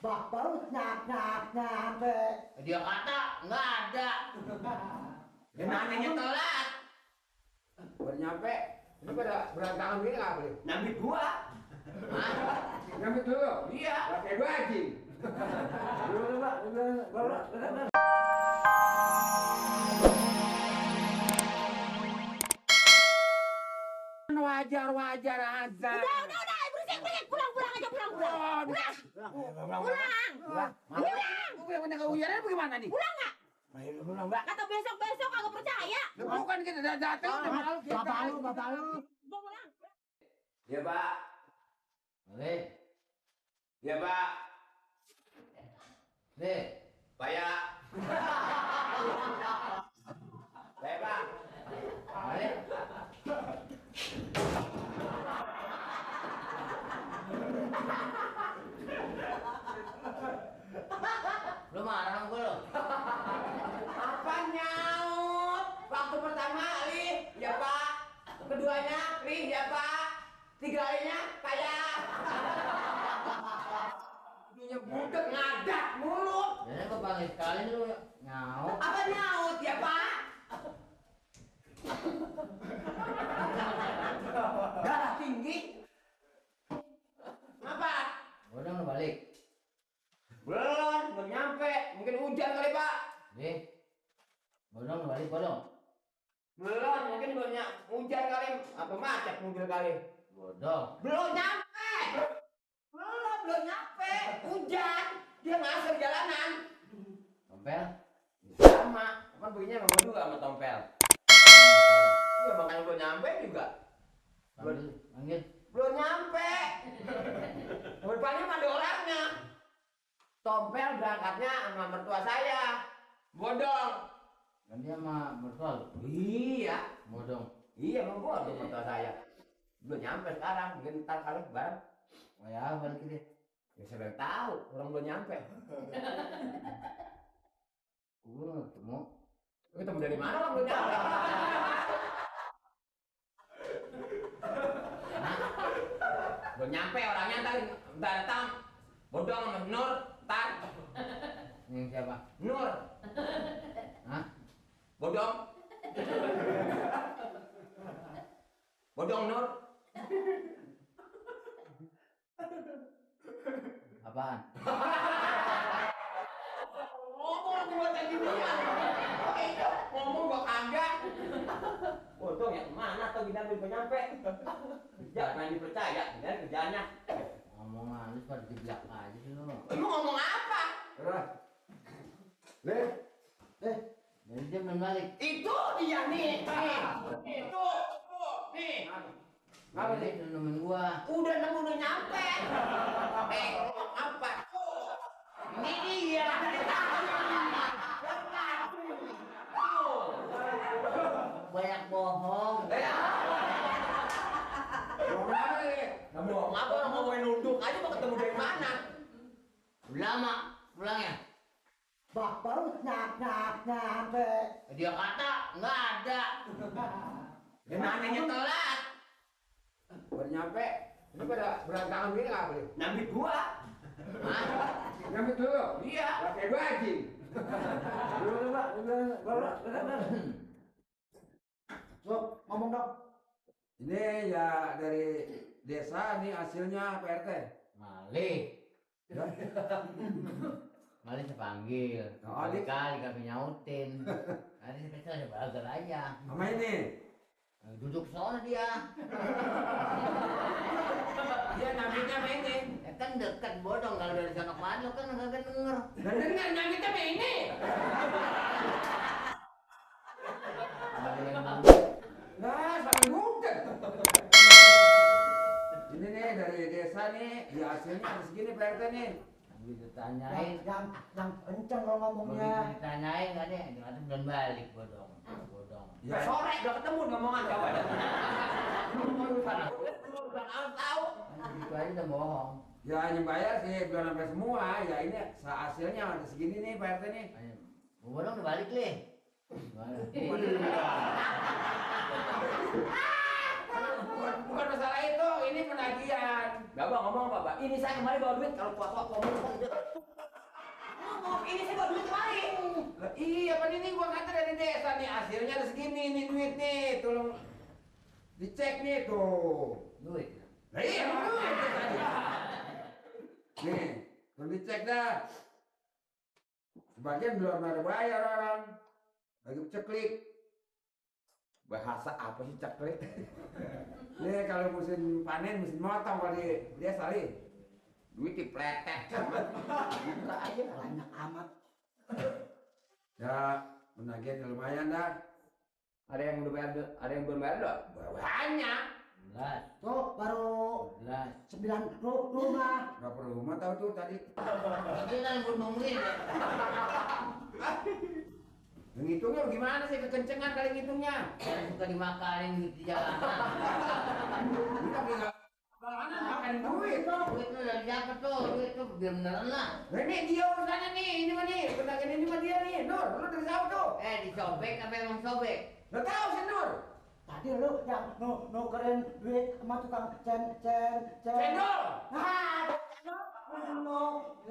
baru nyampe. Dia kata nggak ada. Dia nanyanya telat. Baru nyampe. Ini pada berantakan begini nggak boleh? Nyambit gua. Hah? Nyampe dulu. Iya. Pakai baju. Wajar aja. Udah, berisik, pulang aja, pulang. Pulang. Kehujanan bagaimana nih? Pulang nggak? Belum, Mbak. Kata besok kagak percaya. Bukan kita datang udah malu. Bapak lu. Gua pulang. Ya, Pak. Nih, Ya, Pak. nih. Pak ya. Pak, Pak. Nih. Lu marah sama gua lo? Apa nyaut? Waktu pertama, Lih, ya Pak. Keduanya, Lih, ya Pak. Tiga kalinya, kayak. Dunia budek ngadak mulut. Jadi gua panggil sekali nih lu nyaut. Apa nyaut, ya Pak? Darah tinggi. Apa? Udah lu balik. Belum nyampe. Mungkin hujan kali, Pak. Nih. Bodong lu balik, bodong. Belum, mungkin hujan kali. Apa macet mobil kali. Bodong. Belum nyampe. Belum nyampe. Hujan. Dia ngasih jalanan. Tompel. Sama. Kan begini sama juga sama tompel. Iya, makanya belum nyampe juga. Panggil. Belum nyampe. Depannya mah ada orangnya. Tompel berangkatnya sama mertua saya. Bodong. Kan dia sama mertua lu. Iya. Bodong. Iya, mau bodong mertua saya. Belum nyampe sekarang. Mungkin ntar kali bareng. Kayak apa lagi dia? Ya saya bilang tahu, orang belum nyampe. Gua nggak ketemu. Ketemu dari mana orang belum nyampe? Belum nyampe orangnya ntar datang. Bodong sama Nur, ntar. Ini siapa? Nur, Hah? bodong. Bodong Nur. Apaan? Ngomong lagi buat yang ginian. Ngomong gua kagak. Bodong ya mana tau kita belum nyampe. Kerja main dipercaya, dan kerjanya. Ngomong halus pada dibilang aja sih lu. Lu ngomong apa? Jadi dia belum balik. Itu dia nih. Itu. Nih. Apa nih? Udah nemuin gua. Udah nemu udah nyampe. Apa? Ini dia. Banyak bohong. Ngomong apa orang ngomongin nunduk aja mau ketemu dari mana? Lama pulangnya. Baru nyampe. Dia kata nggak ada. Dia nanyanya telat. Baru nyampe. Ini pada berantakan begini nggak boleh? Nyambit gua. Hah? Nyampe dulu. Iya. Pakai baju. So, ngomong dong. Ini ya dari desa nih hasilnya Pak RT. Malih. Malih saya panggil. Oh, dia- Kali kami nyautin. Nanti saya bagal aja. Sama ini. Duduk sana dia. Dia nyambitnya sama ini. Ya kan dekat bodong kalau dari sana kemana lo kan kagak denger. Dan dengar nyambitnya sama ini. Ada yang ngomong. Nah, sampai budak. Ini nih dari desa nih, ya hasilnya ada segini Pak RT nih. Begitu tanyain. Yang kenceng lo Begitu ngomongnya. ditanyain nggak deh, dia belum balik bodong. Bodong. Ya, Sore udah ketemu ngomongan coba dah. Lu udah tahu. Gitu aja udah bohong. ya ini bayar sih belum sampai semua. Ya ini hasilnya ada segini nih Pak RT nih. Ayo, bodong udah balik lih. Bukan masalah itu, ini penagihan. Gak bang ngomong apa, Pak? Ini saya kemarin bawa duit kalau kuat ngomong. ini sih buat duit kemarin. Lah, iya, pan ini gua kata dari desa nih, hasilnya ada segini nih duit nih, tolong dicek nih tuh. Duit. Lah iya, duit tadi. Nih, tolong dicek dah. Sebagian belum ada bayar orang, lagi ceklik. Bahasa apa sih cakrik? Nih kalau musim panen, musim motong kali dia salih. Duit dipletet. Buka aja. Banyak amat. Ya, menagihnya lumayan dah. Ada yang udah bayar, ada yang belum bayar loh. Banyak. 11. Tuh baru 11. 9 rumah. Berapa rumah tahu tuh tadi? Itu kan gue nungguin ya. Ngitungnya gimana sih, kekencengan kali ngitungnya? Yang suka dimakanin di jalanan. Ini tapi nggak mana makan duit. Duit lu dari siapa tuh? Duit tuh biar beneran lah. Nah, ini dia urusannya nih, ini mah nih, pedagang ini mah dia nih. Nur, lu dari siapa tuh? Disobek apa emang sobek? Nggak tahu sih Nur. Tadi lu yang nukerin duit sama tukang Cendol. Nah,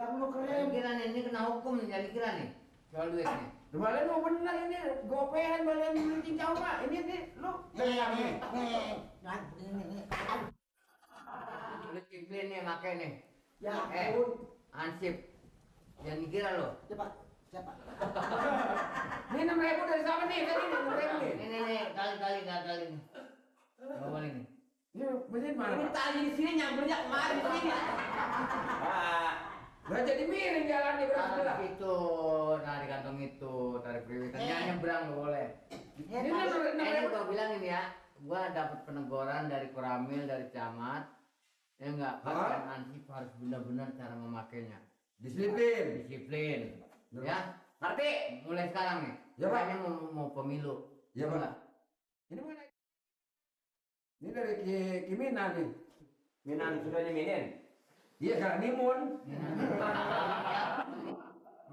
yang nukerin. Kira nih, ini kena hukum jadi kira nih. Soal duit nih. Kemarin lu bener ini, gopehan balian beli cincau mah. Ini nih, lu dari mana nih? Ini. Lu ciplin nih make nih. Ya ampun. Ansip. Jangan dikira lo. Siapa? Ini 6.000 dari siapa nih? Tadi nih 6.000 nih. Nih, kali nih. Coba balik nih. Ini mesin mana? Ini tali di sini nyampernya kemarin di sini. Nggak jadi miring jalan di beras sebelah. Tarik itu, nah di kantong itu, tarik priwitannya nyebrang nggak boleh. Ini 6.000. Gua bilang ini ya, gua dapat peneguran dari Koramil, dari camat. Ya enggak, pakaian ansip harus benar-benar cara memakainya. Disiplin. Ya, ngerti? Mulai sekarang nih. Ya, Pak. Kayaknya mau pemilu. Ya, Pak. Enggak? Ini mana? Ini dari Kimina nih. Minan sudah nyeminin. Iya, kan Nimun.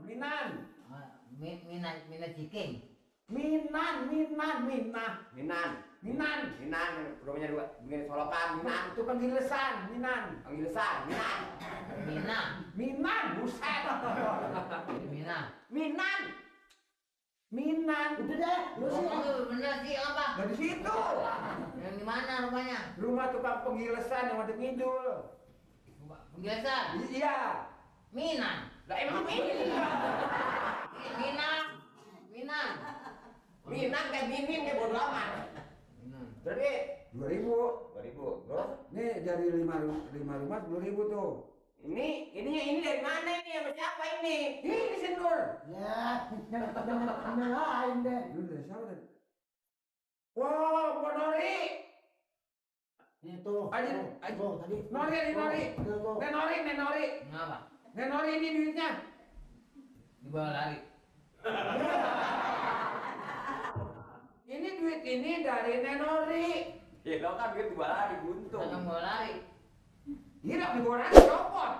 Minan. Minan ciking. Minan. Rumahnya dua, begini solokan, Minan. Itu panggilesan, Minan. Panggilesan, Minan. Buset. Minan. Udah deh, lu sih. Itu bener sih apa? Nah di situ. Yang di mana rumahnya? Rumah tukang penggilesan yang ada ngidul. Penggilesan. Iya. Minan. Lah emang ini. Minan kayak mimin kayak bodo amat. Jadi 2.000. 2000. Terus Nih dari 5 rumah 10.000 tuh. ini dari mana ini? Sama siapa ini? Ini si Nur. Ya, yang lain deh. Nur dari siapa tadi? Wow, Mbak Nori. Itu. Aji. Tuh, tadi. Nori. Tuh. Nenori. Kenapa? Nenori ini duitnya. Dibawa lari. Ini duit ini dari Nenori. Ya lo kan duit dibawa lari buntung. Jangan bawa lari. Hirap di bawah nanti copot.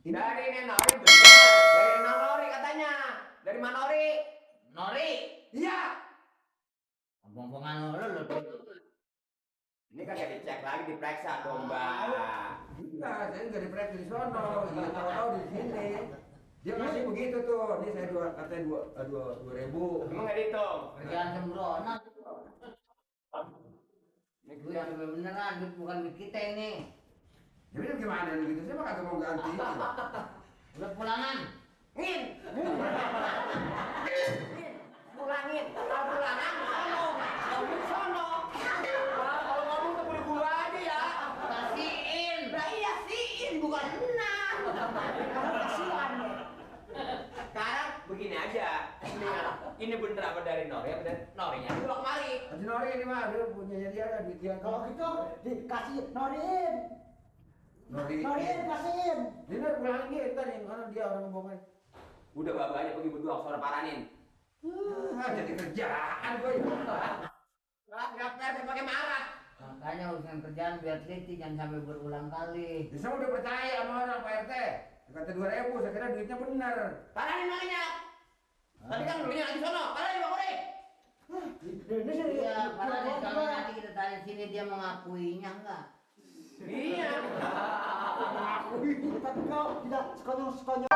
Dari Nenori bener. Dari Nenori katanya. Dari Manori. Nori. Iya. Ngomong-ngomongan lo. Ini kan kayak dicek lagi, diperiksa dong, Mbak. Enggak, saya nggak diperiksa di sono. Iya, tahu-tahu di sini. Dia masih begitu tuh. Ini saya katanya 2.000. Emang nggak dihitung? Kerjaan sembrono. Ini gue yang beneran, duit bukan duit kita ini. Jadi gimana gitu? Saya mah kagak mau ganti. Udah pulangan. Ngin. Pulangin. Kalau pulangan, sono. Kalau ngomong tuh boleh gua aja ya. Kasihin. Nah iya siin, bukan enam. Kasihan deh. Sekarang begini aja. Ini bener apa dari Nori? Apa dari Norinya? Dibawa kemari. Haji Nori ini mah dia punya dia kan duit dia. Kalau gitu dikasih Norin kasihin. Dia pulangin dia entar yang orang dia orang bohong. Udah bawa aja pergi berdua suara paranin. Jadi kerjaan gue ya. Nggak fair pakai marah. Makanya urusan kerjaan biar teliti jangan sampai berulang kali. Bisa udah percaya sama orang Pak RT. Kata 2.000, saya kira duitnya benar. Paranin makanya. Tadi kan dulunya lagi sono. Paranin Bang Uri. Ini sih. Iya, paranin kalau nanti kita tanya sini dia mengakuinya enggak? Iya. Tapi kau tidak sekonyong-sekonyong.